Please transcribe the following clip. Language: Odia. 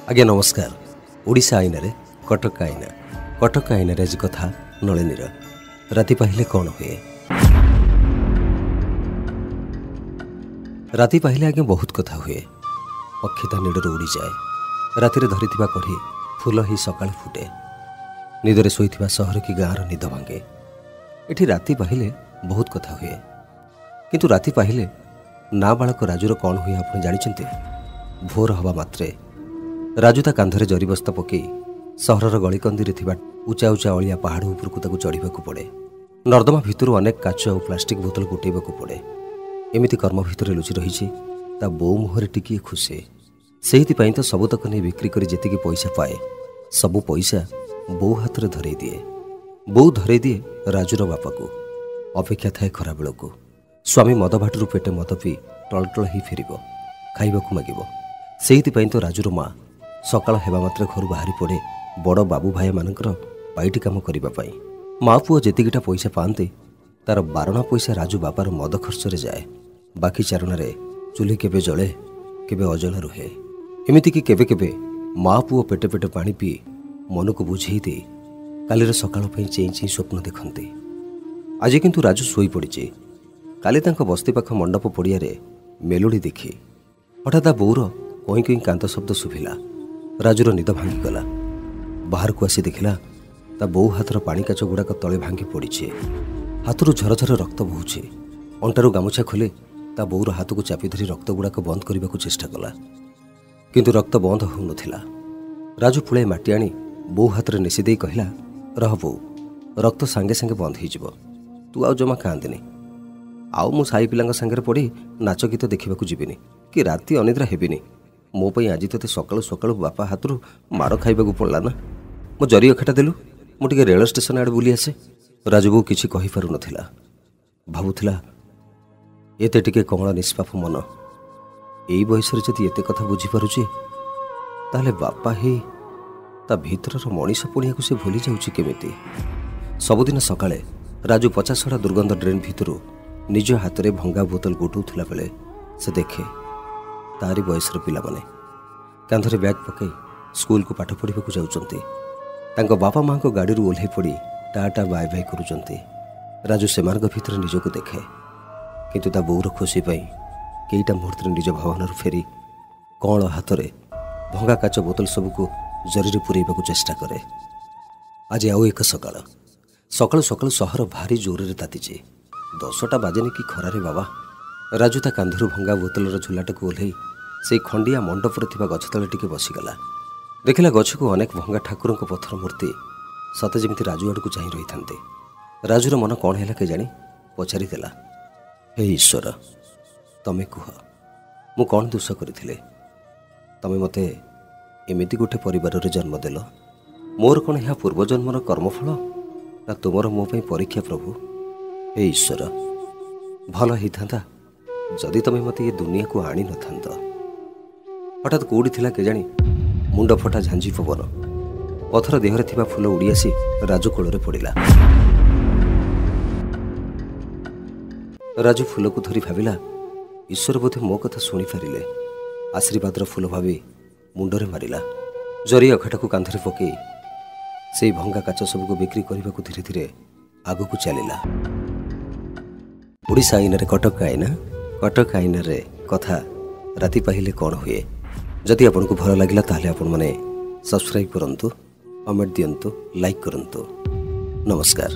ଆଜ୍ଞା ନମସ୍କାର। ଓଡ଼ିଶା ଆଇନାରେ କଟକ ଆଇନା, କଟକ ଆଇନାରେ ଆଜି କଥା ନଳିନୀର। ରାତି ପାହିଲେ କ'ଣ ହୁଏ? ରାତି ପାହିଲେ ଆଜ୍ଞା ବହୁତ କଥା ହୁଏ। ପକ୍ଷୀ ତା ନୀଡ଼ରୁ ଉଡ଼ିଯାଏ। ରାତିରେ ଧରିଥିବା କଢ଼ି ଫୁଲ ହେଇ ସକାଳେ ଫୁଟେ। ନିଦରେ ଶୋଇଥିବା ସହର କି ଗାଁର ନିଦ ଭାଙ୍ଗେ। ଏଠି ରାତି ପାହିଲେ ବହୁତ କଥା ହୁଏ। କିନ୍ତୁ ରାତି ପାହିଲେ ନାବାଳକ ରାଜୁର କ'ଣ ହୁଏ ଆପଣ ଜାଣିଛନ୍ତି? ଭୋର ହେବା ମାତ୍ରେ ରାଜୁ ତା କାନ୍ଧରେ ଜରିବସ୍ତା ପକାଇ ସହରର ଗଳିକନ୍ଦିରେ ଥିବା ଉଚା ଉଚା ଅଳିଆ ପାହାଡ଼ ଉପରକୁ ତାକୁ ଚଢ଼ିବାକୁ ପଡ଼େ। ନର୍ଦ୍ଦମା ଭିତରୁ ଅନେକ କାଚ ଆଉ ପ୍ଲାଷ୍ଟିକ୍ ବୋତଲ ଗୋଟେଇବାକୁ ପଡ଼େ। ଏମିତି କର୍ମ ଭିତରେ ଲୁଚି ରହିଛି ତା ବୋଉ ମୁହଁରେ ଟିକିଏ ଖୁସି। ସେଇଥିପାଇଁ ତ ସବୁତକ ନେଇ ବିକ୍ରି କରି ଯେତିକି ପଇସା ପାଏ ସବୁ ପଇସା ବୋଉ ହାତରେ ଧରେଇ ଦିଏ। ବୋଉ ଧରେଇ ଦିଏ ରାଜୁର ବାପାକୁ। ଅପେକ୍ଷା ଥାଏ ଖରାବେଳକୁ। ସ୍ୱାମୀ ମଦ ଭାଟରୁ ପେଟେ ମଦ ପିଇ ଟଳଟଳ ହେଇ ଫେରିବ, ଖାଇବାକୁ ମାଗିବ। ସେଇଥିପାଇଁ ତ ରାଜୁର ମା ସକାଳ ହେବା ମାତ୍ରେ ଘରୁ ବାହାରି ପଡ଼େ ବଡ଼ ବାବୁ ଭାଇମାନଙ୍କର ପାଇଟି କାମ କରିବା ପାଇଁ। ମା ପୁଅ ଯେତିକିଟା ପଇସା ପାଆନ୍ତି ତାର ବାରଣା ପଇସା ରାଜୁ ବାପାର ମଦ ଖର୍ଚ୍ଚରେ ଯାଏ। ବାକି ଚାରଣାରେ ଚୁଲି କେବେ ଜଳେ କେବେ ଅଜଳା ରୁହେ। ଏମିତିକି କେବେ କେବେ ମା ପୁଅ ପେଟେ ପେଟେ ପାଣି ପିଇ ମନକୁ ବୁଝେଇ ଦେଇ କାଲିର ସକାଳ ପାଇଁ ଚେଇଁ ଚେଇଁ ସ୍ୱପ୍ନ ଦେଖନ୍ତି। ଆଜି କିନ୍ତୁ ରାଜୁ ଶୋଇପଡ଼ିଛି। କାଲି ତାଙ୍କ ବସ୍ତି ପାଖ ମଣ୍ଡପ ପଡ଼ିଆରେ ମେଲୋଡ଼ି ଦେଖି ହଠାତ୍ ତା ବୋଉର କଇଁ କଇଁ କାନ୍ଦ ଶବ୍ଦ ଶୁଭିଲା। ରାଜୁର ନିଦ ଭାଙ୍ଗିଗଲା। ବାହାରକୁ ଆସି ଦେଖିଲା ତା ବୋଉ ହାତର ପାଣି କାଚ ଗୁଡ଼ାକ ତଳେ ଭାଙ୍ଗି ପଡ଼ିଛି। ହାତରୁ ଝରଝର ରକ୍ତ ବହୁଛି। ଅଣ୍ଟାରୁ ଗାମୁଛା ଖୋଲି ତା ବୋଉର ହାତକୁ ଚାପି ଧରି ରକ୍ତ ଗୁଡ଼ାକ ବନ୍ଦ କରିବାକୁ ଚେଷ୍ଟା କଲା, କିନ୍ତୁ ରକ୍ତ ବନ୍ଦ ହେଉନଥିଲା। ରାଜୁ ପୁଳାଏ ମାଟି ଆଣି ବୋଉ ହାତରେ ନେସି ଦେଇ କହିଲା, ରହ ବୋଉ, ରକ୍ତ ସାଙ୍ଗେ ସାଙ୍ଗେ ବନ୍ଦ ହେଇଯିବ, ତୁ ଆଉ ଜମା କାନ୍ଦିନି। ଆଉ ମୁଁ ସାହି ପିଲାଙ୍କ ସାଙ୍ଗରେ ପଡ଼ି ନାଚ ଗୀତ ଦେଖିବାକୁ ଯିବିନି କି ରାତି ଅନିଦ୍ରା ହେବିନି। ମୋ ପାଇଁ ଆଜି ତୋତେ ସକାଳୁ ସକାଳୁ ବାପା ହାତରୁ ମାଡ଼ ଖାଇବାକୁ ପଡ଼ିଲା ନା? ମୋ ଜରି ଅଖାଟା ଦେଲୁ, ମୁଁ ଟିକେ ରେଳ ଷ୍ଟେସନ ଆଡ଼େ ବୁଲି ଆସେ। ରାଜୁ ବୋଉ କିଛି କହିପାରୁନଥିଲା। ଭାବୁଥିଲା, ଏତେ ଟିକେ କମଳ ନିଷ୍ପାପ ମନ ଏଇ ବୟସରେ ଯଦି ଏତେ କଥା ବୁଝିପାରୁଛି, ତାହେଲେ ବାପା ହେଇ ତା ଭିତରର ମଣିଷ ପଣିଆକୁ ସେ ଭୁଲି ଯାଉଛି କେମିତି? ସବୁଦିନ ସକାଳେ ରାଜୁ ପଚାସଢ଼ା ଦୁର୍ଗନ୍ଧ ଡ୍ରେନ୍ ଭିତରୁ ନିଜ ହାତରେ ଭଙ୍ଗା ବୋତଲ ଗୋଟଉଥିଲା ବେଳେ ସେ ଦେଖେ ତାରି ବୟସର ପିଲାମାନେ କାନ୍ଧରେ ବ୍ୟାଗ୍ ପକାଇ ସ୍କୁଲକୁ ପାଠ ପଢ଼ିବାକୁ ଯାଉଛନ୍ତି। ତାଙ୍କ ବାପା ମାଆଙ୍କ ଗାଡ଼ିରୁ ଓହ୍ଲାଇ ପଡ଼ି ଟା ଟା ବାଏ ବାଏ କରୁଛନ୍ତି। ରାଜୁ ସେମାନଙ୍କ ଭିତରେ ନିଜକୁ ଦେଖେ, କିନ୍ତୁ ତା ବୋଉର ଖୁସି ପାଇଁ କେଇଟା ମୁହୂର୍ତ୍ତରେ ନିଜ ଭାବନାରୁ ଫେରି କଅଁଳ ହାତରେ ଭଙ୍ଗା କାଚ ବୋତଲ ସବୁକୁ ଜରିରେ ପୂରେଇବାକୁ ଚେଷ୍ଟା କରେ। ଆଜି ଆଉ ଏକ ସକାଳ। ସକାଳୁ ସକାଳୁ ସହର ଭାରି ଜୋରରେ ତାତିଛି। 10ଟା ବାଜେନି କି ଖରାରେ ବାବା। ରାଜୁ ତା କାନ୍ଧରୁ ଭଙ୍ଗା ବୋତଲର ଝୁଲାଟାକୁ ଓହ୍ଲେଇ ସେଇ ଖଣ୍ଡିଆ ମଣ୍ଡପରେ ଥିବା ଗଛ ତଳେ ଟିକେ ବସିଗଲା। ଦେଖିଲା ଗଛକୁ ଅନେକ ଭଙ୍ଗା ଠାକୁରଙ୍କ ପଥର ମୂର୍ତ୍ତି ସତେ ଯେମିତି ରାଜୁ ଆଡ଼କୁ ଚାହିଁ ରହିଥାନ୍ତି। ରାଜୁର ମନ କ'ଣ ହେଲା କେଜାଣି, ପଚାରିଦେଲା, ହେ ଈଶ୍ୱର, ତମେ କୁହ ମୁଁ କ'ଣ ଦୋଷ କରିଥିଲି? ତମେ ମୋତେ ଏମିତି ଗୋଟେ ପରିବାରରେ ଜନ୍ମ ଦେଲ। ମୋର କ'ଣ ଏହା ପୂର୍ବଜନ୍ମର କର୍ମଫଳ ନା ତୁମର ମୋ ପାଇଁ ପରୀକ୍ଷା ପ୍ରଭୁ? ହେ ଈଶ୍ୱର, ଭଲ ହେଇଥାନ୍ତା ଯଦି ତମେ ମୋତେ ଏ ଦୁନିଆକୁ ଆଣିନଥାନ୍ତ। ହଠାତ୍ କେଉଁଠି ଥିଲା କେଜାଣି ମୁଣ୍ଡ ଫଟା ଝାଞ୍ଜି ପବନ। ପଥର ଦେହରେ ଥିବା ଫୁଲ ଉଡ଼ି ଆସି ରାଜୁ କୋଳରେ ପଡ଼ିଲା। ରାଜୁ ଫୁଲକୁ ଧରି ଭାବିଲା, ଈଶ୍ୱର ବୋଧେ ମୋ କଥା ଶୁଣିପାରିଲେ। ଆଶୀର୍ବାଦର ଫୁଲ ଭାବି ମୁଣ୍ଡରେ ମାରିଲା। ଜରି ଅଖାଟାକୁ କାନ୍ଧରେ ପକାଇ ସେଇ ଭଙ୍ଗା କାଚ ସବୁକୁ ବିକ୍ରି କରିବାକୁ ଧୀରେ ଧୀରେ ଆଗକୁ ଚାଲିଲା। ଓଡ଼ିଶା ଆଇନାରେ କଟକ ଆଇନା, କଟକ ଆଇନାରେ କଥା ରାତି ପାହିଲେ କ'ଣ ହୁଏ। ଯଦି ଆପଣଙ୍କୁ ଭଲ ଲାଗିଲା ତାହେଲେ ଆପଣମାନେ ସବସ୍କ୍ରାଇବ୍ କରନ୍ତୁ, କମେଣ୍ଟ ଦିଅନ୍ତୁ, ଲାଇକ୍ କରନ୍ତୁ। ନମସ୍କାର।